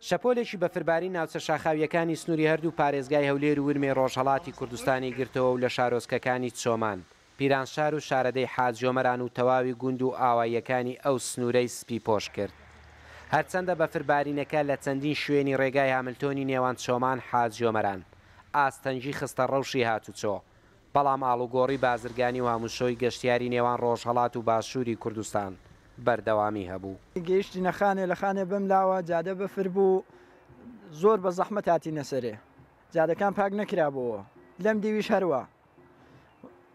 شەپۆلێکی بەفربارین ناوچە شاخاوییەکانی سنووری هەردوو پارێزگای هەولێر و ورمێی ڕۆژهەڵاتی کوردستانی گرتەوە و لە شارۆچکەکانی چۆمان، پیرانشار و شارەدێی حاجیۆمەران و تەواوی گوند و ئاواییەکانی ئەو سنوورەی سپیپۆش کرد. هەرچەندە بەفربارینەکە لە چەندین شوێنی ڕێگای هاملتۆنی نێوان چۆمان حاجیۆمەران ئاستەنگی خستە ڕەوشی هاتوچۆ، بەڵام ئاڵوگۆڕی بازرگانی و هاموشۆی گەشتیاری نێوان ڕۆژهەڵات و باشووری کوردستان بەردەوامی هەبوو. گەیشتینە خانێ، لە خانێ بەم لاوە جادە بەفر بوو، زۆر بە زەحمەت هاتینە سەرێ، جادەکان پاک نەکرابۆوە، لەم دیویش هەروا.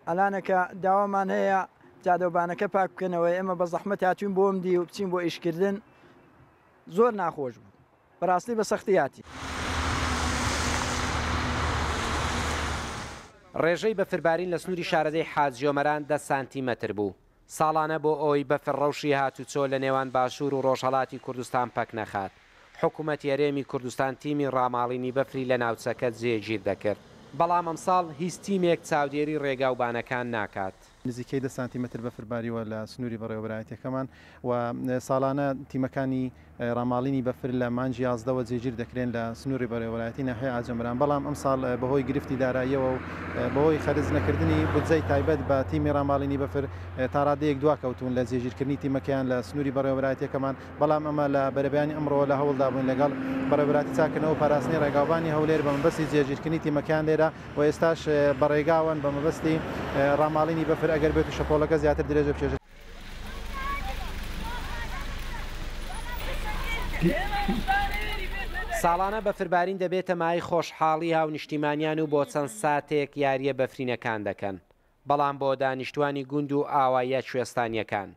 ئەلانەکە داوامان هەیە جادەوبانەکە پاک بکەنەوە، ئێمە بە زەحمەت هاتوین بۆ ئەم دیو بچین بۆ ئیشکردن، زۆر ناخۆش بوو. بەڕاستی بە سەختی هاتین. ڕێژەی بەفربارین لە سنووری شارەدێی حاجیۆمەران دە سانتیمەتر بوو. ساڵانە بۆ ئەوەی بەفر ڕەوشی هاتوچۆ لە نێوان باشوور و ڕۆژهەڵاتی کوردستان پەک نەخات، حکومەتی هەرێمی کوردستان تیمی ڕاماڵینی بەفری لە ناوچەکە جێگیر دەکرد. بەڵام ئەمساڵ هیچ تیمێک چاودێری ڕێگاوبانەکان ناکات. نزیکەی دە سانتیمەتر بەفر باریوە لە سنووری بەڕێوەبەرایەتیەکەمان و ساڵانە تیمەکانی ڕاماڵینی بەفر لە مانگی یازدەوە جێگیر دەکرێن لە سنووری بەڕێوەبەرایەتی ناحیەی عاجەمران، بەڵام ئەمساڵ بەهۆی گرفتی داراییەوە و بەهۆی خەرج نەکردنی بودجەی تایبەت بە تیمی ڕاماڵینی بەفر تاڕادەیەک دواکەوتوون لە جێگیرکردنی تیمەکەیان لە سنووری بەڕێوەبەرایەتیەکەمان، بەڵام ئەمە لە بەرەبەیانی ئەمڕۆوە لە هەوڵدا بووین لەگەڵ بەڕێوەبەرایەتی چاککردنەوە و پاراستنی ڕێگاوبانی هەولێر بە مەبەستی جێگیرکردنی تیمەکەیان لێرە و ئێستاش بەڕێگاوەن بە مەبەستی ڕاماڵینی بەفر ئەگەر بێت و شەپۆڵەکە زیاتر درێژە بکێشێت. ساڵانە بەفربارین دەبێتە مایەی خۆشحاڵی هاونیشتیمانیان و بۆ چەند ساتێک یارییە بەفرینەکان دەکەن، بەڵام بۆ دانیشتوانی گوند و ئاواییە کوێستانییەکان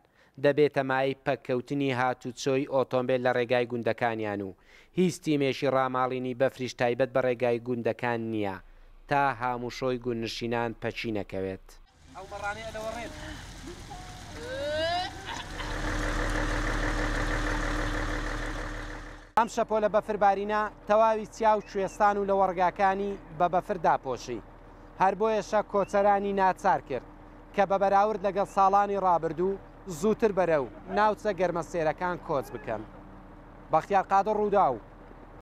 دەبێتە مایەی پەککەوتنی هاتوچۆی ئۆتۆمبێل لە ڕێگای گوندەکانیان و هیچ تیمێکی ڕاماڵینی بەفریش تایبەت بە ڕێگای گوندەکان نییە تا هاموشۆی گوندنشینان پەکی نەکەوێت. ئەو مەڕانەی ئەلەوەڕێن. ئەم شەپۆلە بەفربارینە تەواوی چیا و کوێستان و لەوەڕگاکانی بە بەفر داپۆشی. هەر بۆیەشە کۆچەرانی ناچار کرد کە بە بەراورد لەگەڵ ساڵانی ڕابردوو زووتر بەرەو ناوچە گەرمەسێرەکان کۆچ بکەن. بەختیار قادر، رووداو.